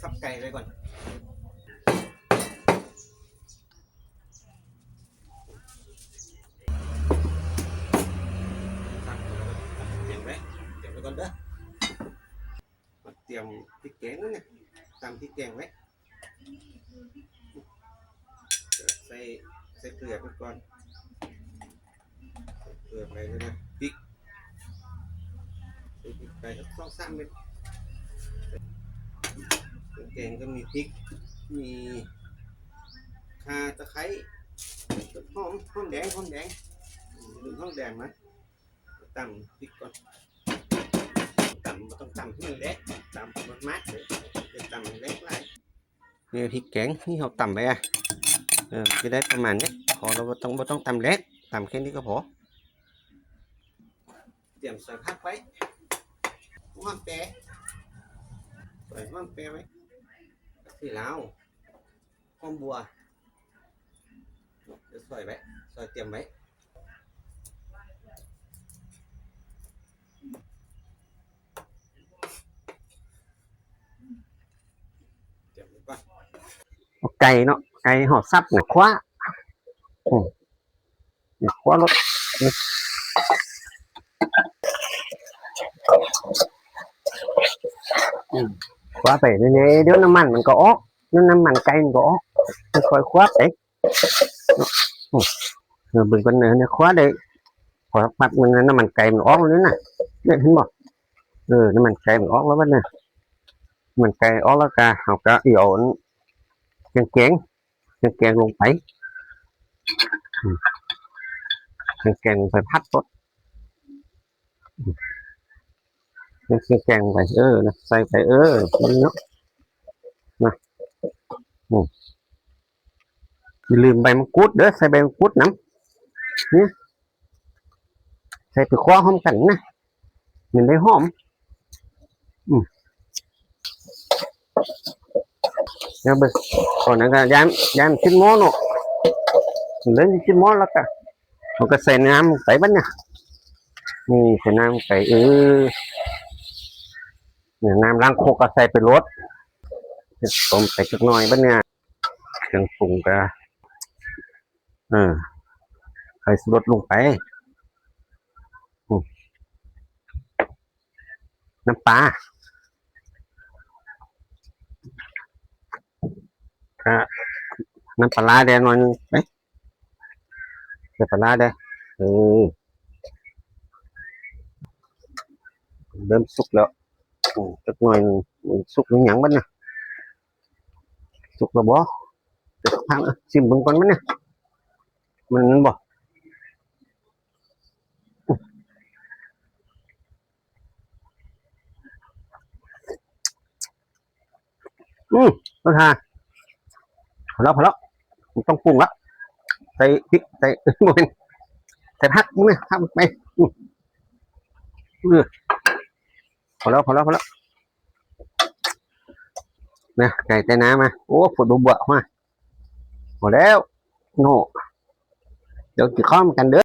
ສັບໄກ່ໄວ້ກ່ອນ. ຕຽມໄວ້ ຕຽມໄວ້ກ່ອນເດີ. ມາຕຽມພິກແກງນະ ຕຳພິກແກງໄວ້. ໃສ່ ໃສ່ເກືອໄປກ່ອນ ເກືອໄປແລ້ວນະ ພິກ ໃສ່ພິກໄປສອງສາມເມັດ. ເຄື່ອງແກງກໍມີພິກ ມີຂ່າ ຕະໄຄ ຫອມ ຫອມແດງ ຫອມແດງ ຫອມແດງມາ ຕຳພິກກ່ອນ. ຕຳ ບໍ່ຕ້ອງຕຳໃຫ້ມັນແຫຼກ ຕຳປະມານເດີ ຢ່າຕຳໃຫ້ແຫຼກຫຼາຍ. ນີ້ພິກແກງທີ່ເຮົາຕຳໄວ້ອະ ເອີ ມັນຈະໄດ້ປະມານນີ້ ພໍແລ້ວ ບໍ່ຕ້ອງ ບໍ່ຕ້ອງຕຳແຫຼກ ຕຳແຄ່ນີ້ກໍພໍ. ຕຽມຊອຍຜັກໄວ້ ຫອມແປ ຊອຍຫອມແປໄວ້ ຜັກຊີລາວ ຫອມບົວ ຊອຍໄວ້ ຊອຍຕຽມໄວ້. ເອົາໄກ່ເນາະ ໄກ່ເຮົາສັບນະ ຄວ້າ ອືມ ຄວ້າໂລດ ອືມ ຄວ້າໄປເລື້ອຍໆ ດຽວນ້ຳມັນມັນກໍອອກ ນ້ຳມັນໄກ່ມັນກໍອອກ ຄ່ອຍໆ ຄວ້າໄປ. ອືມ ເບິ່ງກ່ອນເດີ ຄວ້າໄດ້ ພໍປັບມັນ ນ້ຳມັນໄກ່ມັນອອກແລ້ວນີ້ນະ ເຫັນບໍ່? ເອີ ນ້ຳມັນໄກ່ມັນອອກແລ້ວບັດນີ້ ນ້ຳມັນໄກ່ອອກແລ້ວກະ ເຮົາກະເອົາອັນ ເຄື່ອງແກງ ເຄື່ອງແກງລົງໄປ ອືມ ເຄື່ອງແກງລົງໄປຜັດໂລດ ອືມ ເຄື່ອງແກງລົງໄປ ເອີ ນະ ໃສ່ໄປ ເອີ ນີ້ເນາະ ນະ ອືມ ຢ່າລືມໃບມະກູດເດີ ໃສ່ໃບມະກູດນຳ ນີ້ ໃສ່ໄປຄົວພ້ອມກັນນະ ມັນໄດ້ຫອມ ອືມ ແລ້ວເບິ່ງ ຕອນນັ້ນກໍຢ້ານ ຢ້ານຕິດໝໍ້ເນາະ ເລີ່ມຕິດໝໍ້ແລ້ວກໍ ເຮົາກໍໃສ່ນ້ຳໄປບັດນີ້ ນີ້ໃສ່ນ້ຳໄປ ເອີ ນີ້ ນ້ຳລ້າງຄົກກໍໃສ່ໄປໂລດ ຕົ້ມໄປຈັກໜ້ອຍບັດນີ້ ເຄື່ອງປຸງກໍ ເອີ ໃສ່ຊູລົດລົງໄປ ອືມ ນ້ຳປາ ກະນ້ຳປາຮ້າແດ່ໜ້ອຍໜຶ່ງ ເອີ ໃສ່ປາຮ້າແດ່ ເອີ ເລີ່ມສຸກແລ້ວ ອືມ ຈັກໜ້ອຍໜຶ່ງ ມັນສຸກຫຼືຍັງບັດນີ້ ສຸກແລ້ວບໍ່? ເດີ ຊິມເບິ່ງກ່ອນມັນນະ ມັນ ມັນບໍ່ ອືມ ເອົາທ່າ ພໍແລ້ວ ພໍແລ້ວ ບໍ່ຕ້ອງປຸງລະ ໃສ່ພິກ ໃສ່ ບໍ່ແມ່ນ ໃສ່ຜັກ ນີ້ຜັກໄປ ອືມ ເອີ ພໍແລ້ວ ພໍແລ້ວ ພໍແລ້ວ ນະ ໄກ່ໄຕ່ນາມາ ໂອ້ ໂພດບໍ່ບົວມາ ພໍແລ້ວ ໂນ ດຽວກິນເຂົ້ານຳກັນເດີ.